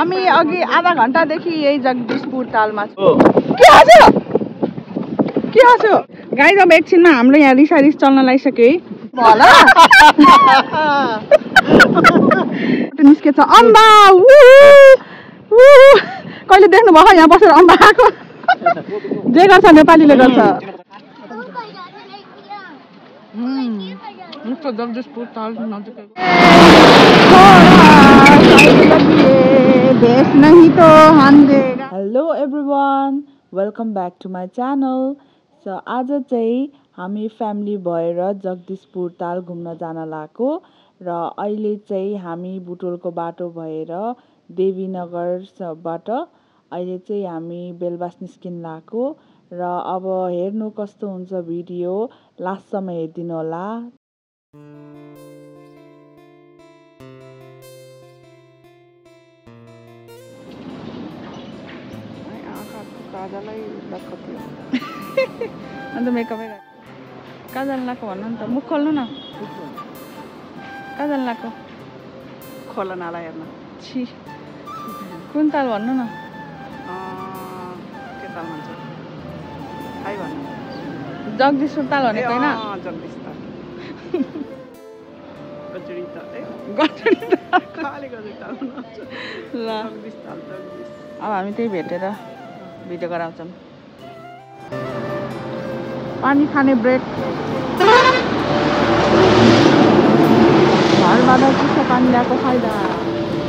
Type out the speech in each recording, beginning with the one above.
हामी अघि आधा घण्टादेखि यही जगदीशपुर तालमा छु। के हाँस्यो गाइज? अब एकछिनमा हाम्रो यहाँ रिस चल्न लागिसक्यो है होला। निस्केछ अम्बा। कहिले देख्नु भयो यहाँ बसेर अम्बा खाएको? जे गर्छ नेपालीले गर्छ। जगदीशपुर ताल नजिकै hello everyone, welcome back to my channel. So आज चाहिँ हामी फ्यामिली भएर जगदीशपुर ताल घुम्न जान लागेको र अहिले चाहिँ हामी बुटोलको बाटो भएर देवीनगरबाट अहिले चाहिँ हामी बेलबास निस्किन लागेको र अब हेर्नु कस्तो हुन्छ भिडियो लास्टसम्म हेरिदिनु होला। काजलै लक्क थियो अन्त मेकअपै काजल लाएको भन्नु नि त। मुख खोल्नु न। काजल लाएको खोला नाला हेर्न। छि कुन ताल भन्नु न। के ताल भन्छ खै भन्नु। जगदीशपुर ताल भनेको होइन? जगदीश ताल। गजडी ताल ए गजडी ताल खाली गजडी ताल ल जगदीश ताल जगदीश। अब हामी त्यही भेटेर भिडियो गराउँछौँ। पानी खाने ब्रेक। घरबाट चिसो पानी ल्याएको फाइदा।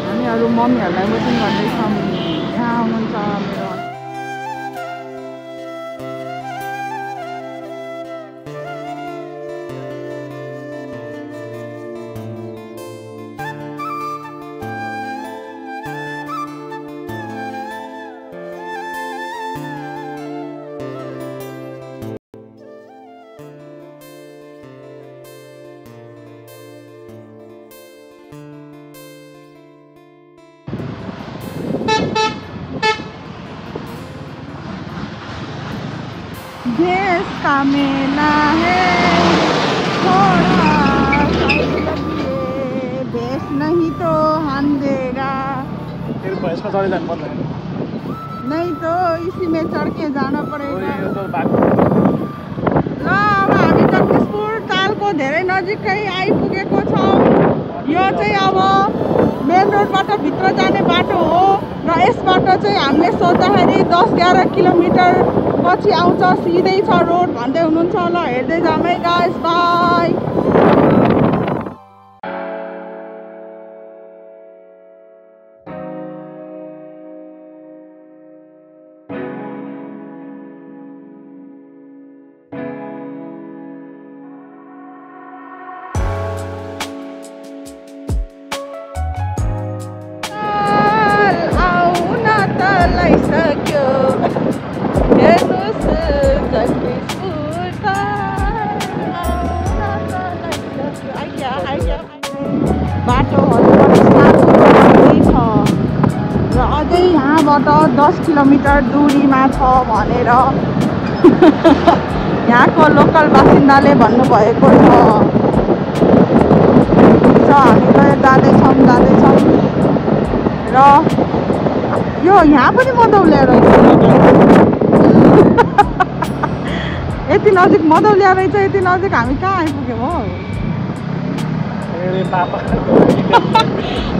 हामीहरू मम्मीहरूलाई मिटिङ गर्दैछौँ। यहाँ आउनुहुन्छ मेरो देश का मेला है थोड़ा साइड लगिए देश नहीं तो हान देगा। नहीं तो इसी में चढ़ के जाना पड़ेगा। ल अब हामी जगदीशपुर तालको धेरै नजिकै आइपुगेको छौँ। यो चाहिँ अब मेन रोडबाट भित्र जाने बाटो हो र यसबाट चाहिँ हामीले सोच्दाखेरि 10-11 किलोमिटर पछि आउँछ। सिधै छ रोड भन्दै हुनुहुन्छ। ल हेर्दै जाउँ है गाइस, बाई। बाटोहरू छ र अझै यहाँबाट 10 किलोमिटर दूरीमा छ भनेर यहाँको लोकल बासिन्दाले भन्नुभएको छ। हामी जाँदैछौँ र यो यहाँ पनि मदौलिया रहेछ। यति नजिक मदौलिया रहेछ। यति नजिक हामी कहाँ आइपुग्यौँ हो?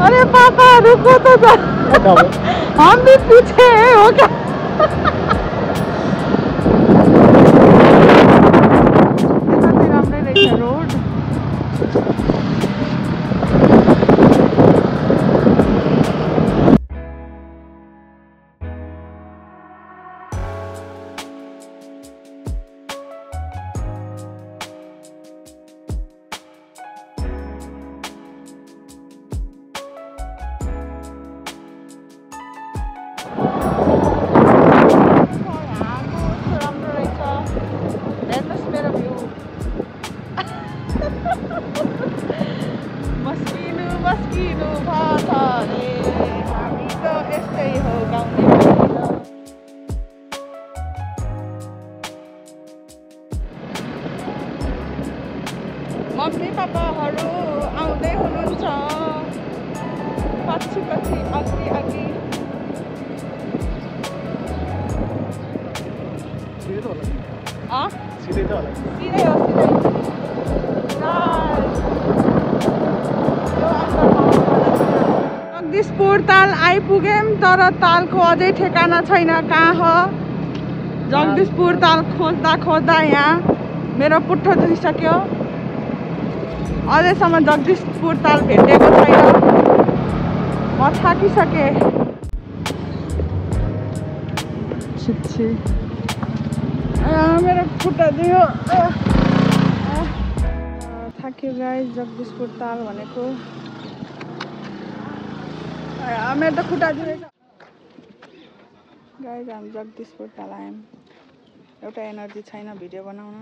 अरे पापा रुको तो हम भी पीछे हो क्या? राम्रै रहेछ रोड। मम्मी पापाहरू आउँदै हुनुहुन्छ। पछि अघि अघि सिधै त होला सिधै हो जगदीशपुर ताल आइपुग्यौँ तर तालको अझै ठेगाना छैन कहाँ हो। जगदीशपुर ताल खोज्दा यहाँ मेरो पुट्ठो दुखिसक्यो। अझैसम्म जगदीशपुर ताल भेटेको छैन। म थाकिसकेँ। छिछि मेरो खुट्टा दुख्यो। थाक्यो गाइस जगदीशपुर ताल भनेको। मेरो त खुट्टा दुखेछ गाइस। हामी जगदीशपुर ताल आयौँ। एउटा एनर्जी छैन भिडियो बनाउन।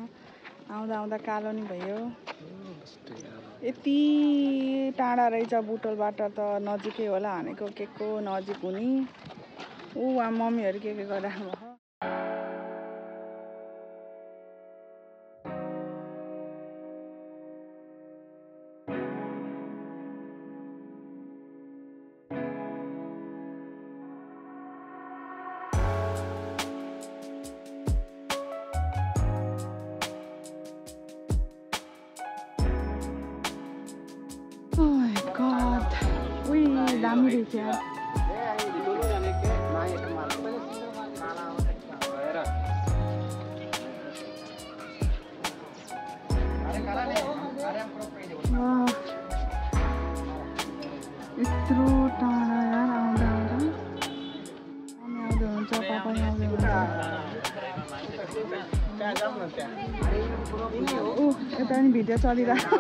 आउँदा कालो नि भयो। यति टाढा रहेछ बुटोलबाट त नजिकै होला भनेको के को नजिक हुने। ऊ मम्मीहरू के गरिराख्नु भयो। दामी रहेछ यार। यत्रो टाढा यार आउँदा हुन्छ पापा आउँदै हुन्छ। यता नि भिडियो चलिरहेको।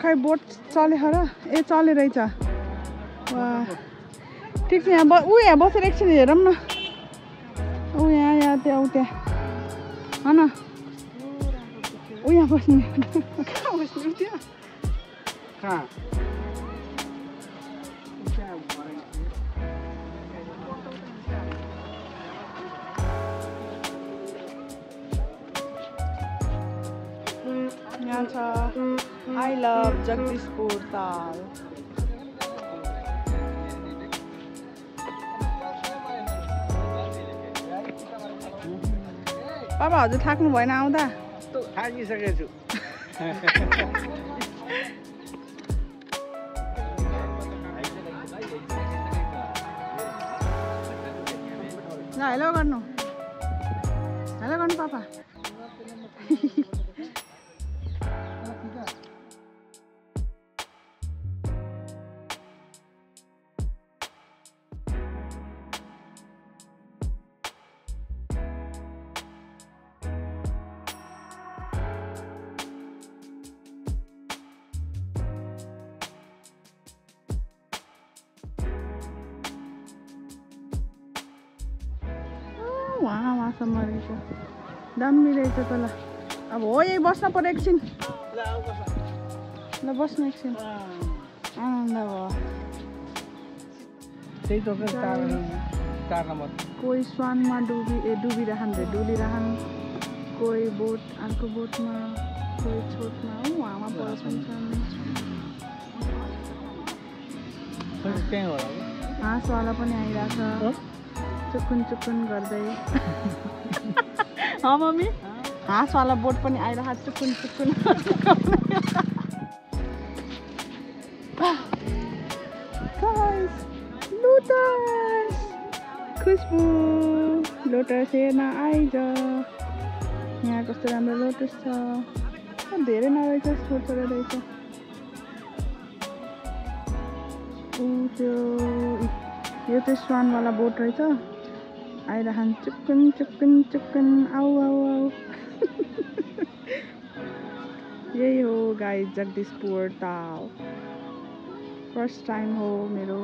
खै बोट चलेको र ए चले रहेछ। वाह ठिक छ। यहाँ यहाँ बसेर एकछिन हेरौँ न। यहाँ त्यहाँ होइन यहाँ बस्ने। कहाँ बस्ने त्यो कहाँ यहाँ छ आई लभ जगदीशपुर ताल। पापा हजुर थाक्नु भएन आउँदा? थाकिसकेको छु। ल हेलो गर्नु पापा। वहाँसम्म रहेछ। दामी रहेछ त। ल अब हो यही बस्न पर्यो एकछिन। ल बस्नु एकछिन। आनन्द भयो। त्यही त 4 नम्बर। कोही स्वानमा डुबिरहन् रे डुलिरहन्। कोही बोट अर्को बोटमा कोही छोटमा उहाँमा पर्छन्। हाँसवाला पनि आइरहेछ चुकुन गर्दै। मम्मी हाँसवाला बोट पनि आइरहेको चुकुन। लोटस खुसबु लोटस हेर्न आइज। यहाँ कस्तो राम्रो लोटस छ। धेरै नरहेछ छोटो रहेछ। यो चाहिँ स्वानवाला बोट रहेछ। आइरहन् चुक्कुन आउ यही हो गाइस जगदीशपुर ताल। फर्स्ट टाइम हो मेरो।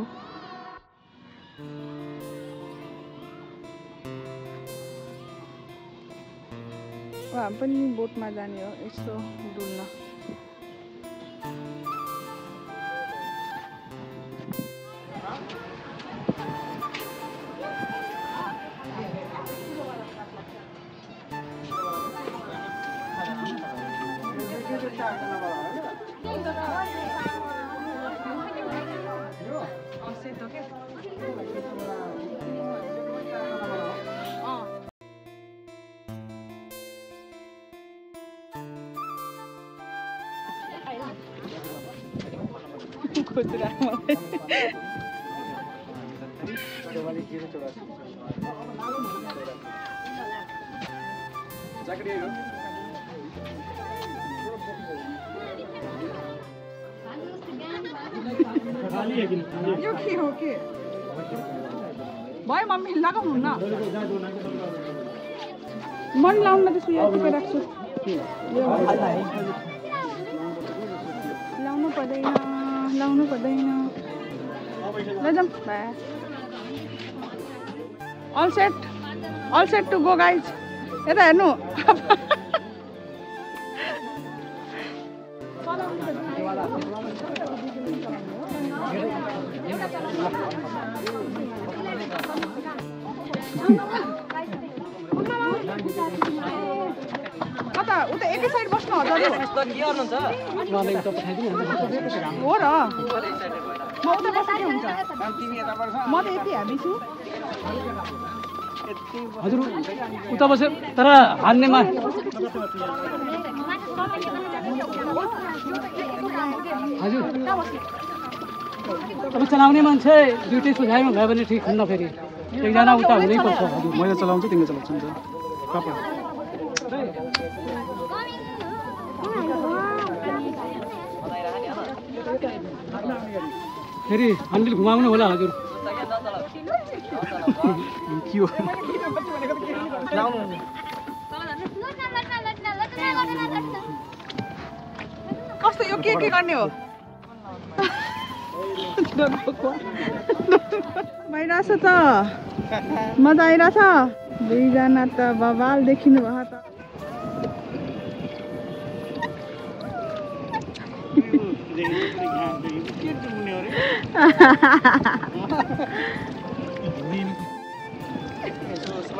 हामी पनि बोटमा जाने हो यसो डुल्न। खोजिरहेको मलाई यो के हो के भयो मम्मी लगाउनु न मन लाउन त्यसो यो टिपेर राख्छु लाउनु पर्दैन लैजाउँ all set to go guys यता हेर्नु कता उता एकै साइड बस्नु हजुर हो र म उता बस्नु के हुन्छ म त यति हामी छु हजुर उता बस्यो तर हान्नेमा हजुर अब चलाउने मान्छे दुइटै सुझाइमा भयो भने ठिक हुन्न फेरि एकजना उता हुनैपर्छ हजुर मैले चलाउँछु तिमीले चलाउँछु नि त फेरि ह्यान्डल घुमाउनु होला हजुर कस्तो यो के गर्ने हो भइरहेछ त मजा आइरहेछ दुईजना त बवाल देखिनु भयो त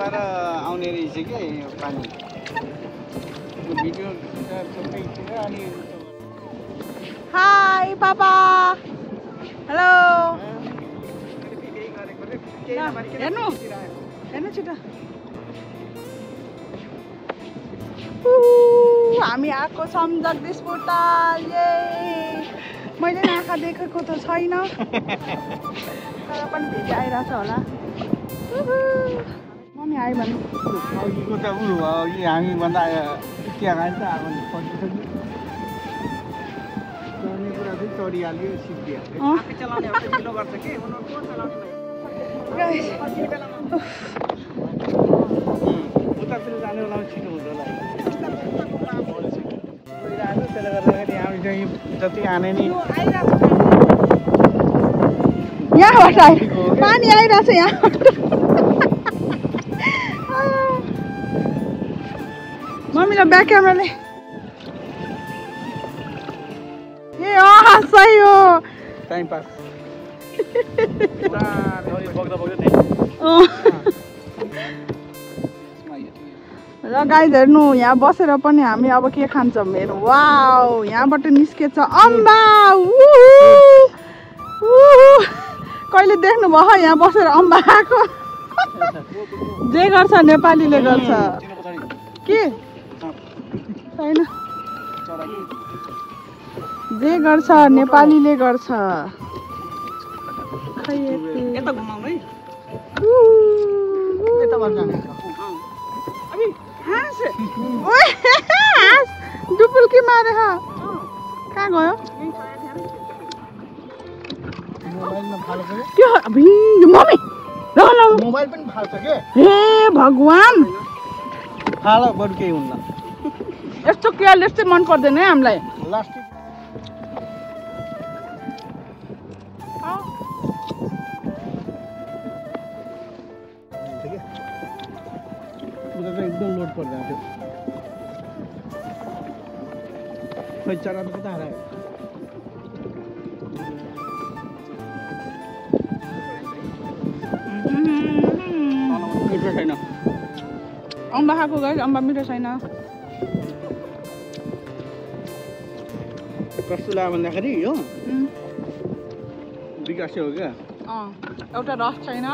आउने रहेछ के पानी भिडियो अनि हाई पापा हेलो हेर्नु छिटो हामी आएको छौँ जगदीशपुर ताल ये मैले नि आँखा देखेको त छैन तर पनि भिडियो आइरहेछ होला मम्मी आयो भने अघिको त उ हो अघि हामीभन्दा त्यहाँ गाडी त अब चढ्ने कुरा चाहिँ चढिहाल्यो सिकिहाल्यो आफै चलाउने हो ढिलो गर्छ के उनीहरूको उतातिर जाने बेला छिटो हुन्छ होला त्यसले गर्दाखेरि हामी चाहिँ जति हाने नि यहाँबाट पानी आइरहेछ यहाँबाट मम्मीलाई ब्याक क्यामेराले ए सही हो टाइम पास र गाइज हेर्नु यहाँ बसेर पनि हामी अब के खान्छौँ हेर्नु वाउ यहाँबाट निस्केछ अम्बा कहिले देख्नु भयो यहाँ बसेर अम्बा आएको जे गर्छ नेपालीले गर्छ के छैन जे गर्छ नेपालीले गर्छ खै यता घुमाउनु है डुपुल्की मारे कहाँ गयो मम्मी मोबाइल पनि फाल्छ के हे भगवान फाल बरु केही हुन्न यस्तो केयरलेस चाहिँ मन पर्दैन है हामीलाई लास्टिक एकदम लोड पर्दैन थियो खोइ चरा त कता हरायो मिठो छैन अम्बा खाएको गयो अम्बा मिठो छैन कस्तो लाग्यो भन्दाखेरि यो विकास हो क्या एउटा रस छैन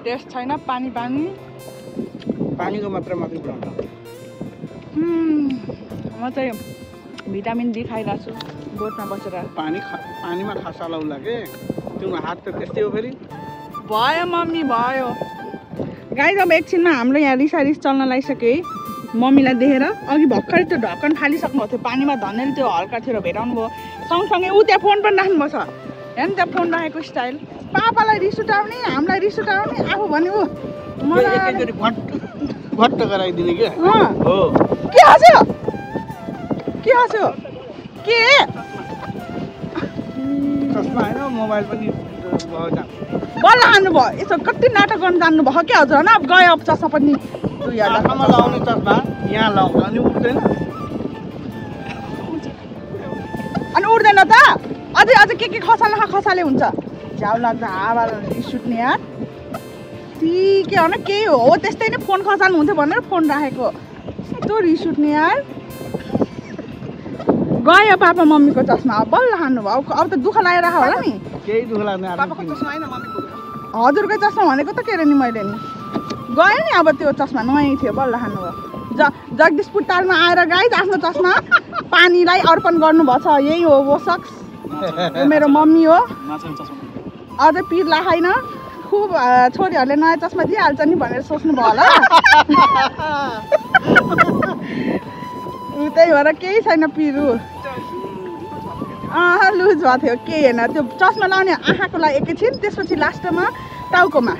टेस्ट छैन पानी पानी पानीको मात्रा मात्रै पुऱ्याउँछ म चाहिँ भिटामिन डी खाइरहेको छु बोटमा बसेर पानीमा खसा लाउला के तिम्रो हात त त्यस्तै हो फेरि भयो मम्मी भयो गाइस अब एकछिनमा हाम्रो यहाँ रिस चल्न लागिसक्यो है मम्मीलाई देखेर अघि भर्खरै त्यो ढक्कन फालिसक्नु थियो पानीमा धनेले त्यो हल्कातिर भेटाउनु भयो सँगसँगै ऊ त्यहाँ फोन पनि राख्नु भएको छ हेर्नु त्यहाँ फोन राखेको स्टाइल पापालाई रिस उठाउने हामीलाई रिस उठाउने आफू भने ऊ मलाई एकैचोटि घट्ट गराइदिने के हो के हाँस्यो के चस्मा होइन मोबाइल पनि बल्ल हान्नुभयो यसो कति नाटक गर्न जान्नुभयो क्या हजुर होइन अब गयो अब चस्मा पनि आँखामा लाउने चस्मा यहाँ लाउँछ अनि उठ्दैन अनि उठ्दैन त अझै के खसाले हुन्छ झ्याउ लाग्दा हावा रिस उठ्ने यार ती के हो न केही हो त्यस्तै नै फोन खसाल्नु हुन्थ्यो भनेर फोन राखेको यस्तो रिस उठ्ने यार गयो पापा मम्मीको चस्मा अब बल्ल हान्नुभयो अब त दुःख लागेर राख होला नि केही दुःख लाग्दैन हजुरकै चस्मा भनेको त के अरे नि मैले नि गयो नि अब त्यो चस्मा नयाँ थियो बल्ल हान्नुभयो जगदीशपुर तालमा आएर गाइस आफ्नो चस्मा पानीलाई अर्पण गर्नुभएको छ यही हो वो सक्स यो मेरो मम्मी हो अझै पिर लाखाइन खुब छोरीहरूले नयाँ चस्मा दिइहाल्छ नि भनेर सोच्नुभयो होला त्यही भएर केही छैन पिरु लुज भएको थियो केही होइन त्यो चस्मा लाउने आँखाको लागि एकैछिन त्यसपछि लास्टमा टाउकोमा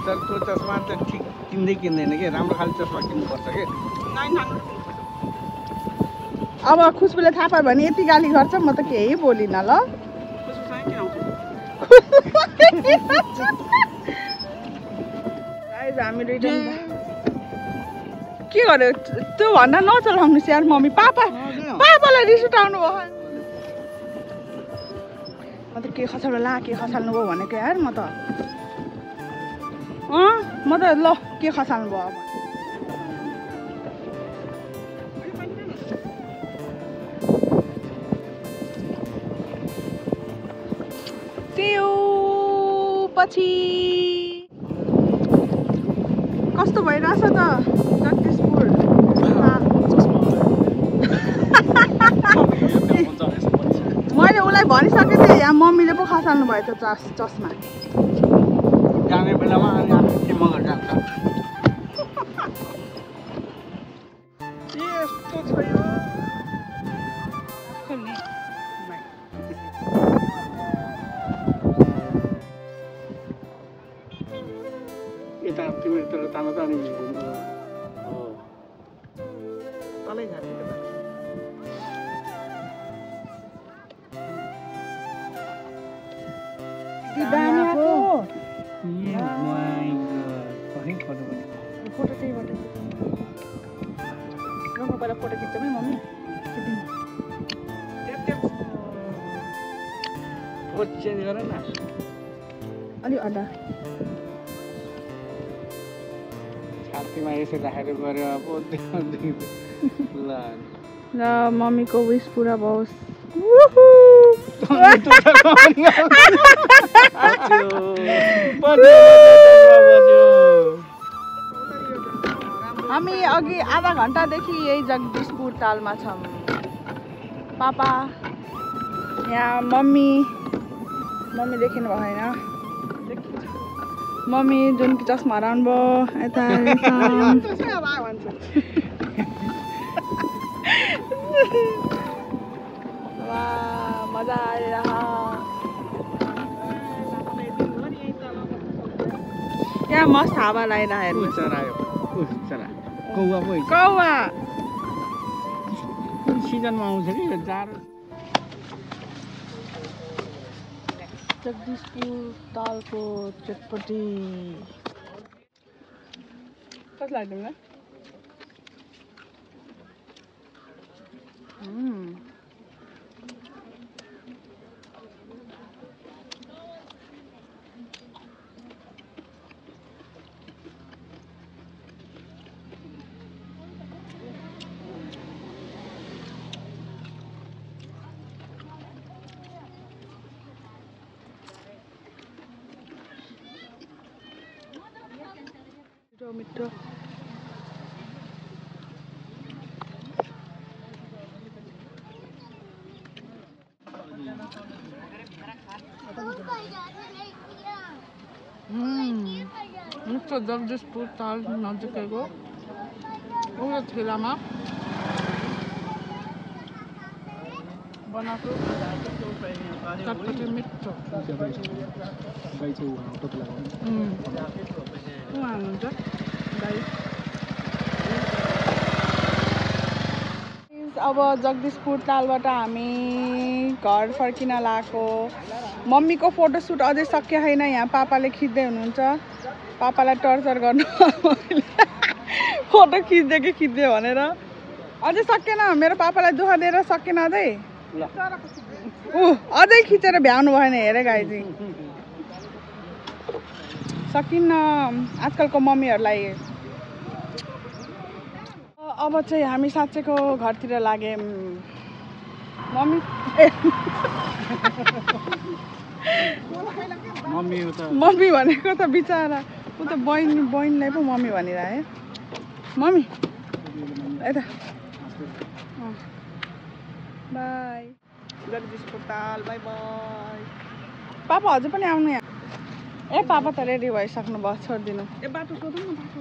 तर त्यो चस्मा त ठिक किन्दैन कि राम्रो खाले चस्मा किन्नुपर्छ कि अब खुसबुले थाहा पायो भने यति गाली गर्छ म त केही बोलिनँ ल हामी के गर्यो त्यो भन्दा नचलाउनुहोस् यार मम्मी पापालाई रिस उठाउनु भयो म त के खसाल्नु भयो भनेको यार म त ल के खसाल्नु भयो अब त्यो पछि कस्तो भइरहेछ त जगदीशपुर मैले उसलाई भनिसकेको थिएँ यहाँ मम्मीले पो खसाल्नु भयो त्यो चस्मा जाने बेलामा अनि के मगर जान्छ यस्तो छ यो यता तिमीहरू तर तामा त अनि तलै जाने फोटो त्यहीबाट पहिला फोटो खिच्छौँ है मम्मी चेन्ज गर न अलि अड्डा छातीमा यसो राखेर गऱ्यो अब ल मम्मीको विस पुरा भओस् हामी अघि आधा घन्टादेखि यही जगदीशपुर तालमा छौँ पापा यहाँ मम्मी देखिनु भएन मम्मी जुन कि चस्मा हराउनु भयो यता मजा आइरह यहाँ मस्त हावा लगाइरहेको कौवा सिजनमा आउँछ कि जाडो जगदीशपुर तालको चटपटी कस्तो लाग्यो तिमीलाई मिठो मिठो जगदीशपुर ताल नजिकैको उयो ठेलामा बनाएको चटपटे मिठो उहाँ हुनुहुन्छ गाई। अब जगदीशपुर तालबाट हामी घर फर्किन लागेको। मम्मीको फोटोसुट अझै सकियो छैन, यहाँ पापाले खिच्दै हुनुहुन्छ। पापालाई टर्चर गर्नु फोटो खिच्दै कि खिच्दै भनेर अझै सकेन। मेरो पापालाई दुःख दिएर सकेन अझै। अझै खिचेर भ्याउनु भएन हेरे गाइजी। सकिन्न आजकलको मम्मीहरूलाई। अब चाहिँ हामी साँच्चैको घरतिर लाग्यौँ। मम्मी भनेको त बिचरा ऊ त बहिनीलाई पो मम्मी भनिरहे। मम्मी यता बाई जगदीशपुर ताल बाई बाई। पापा हजुर पनि आउनु यहाँ। ए पापा त रेडी भइसक्नु भयो, छोडिदिनु। ए बाटो सोधौँ न बाटो।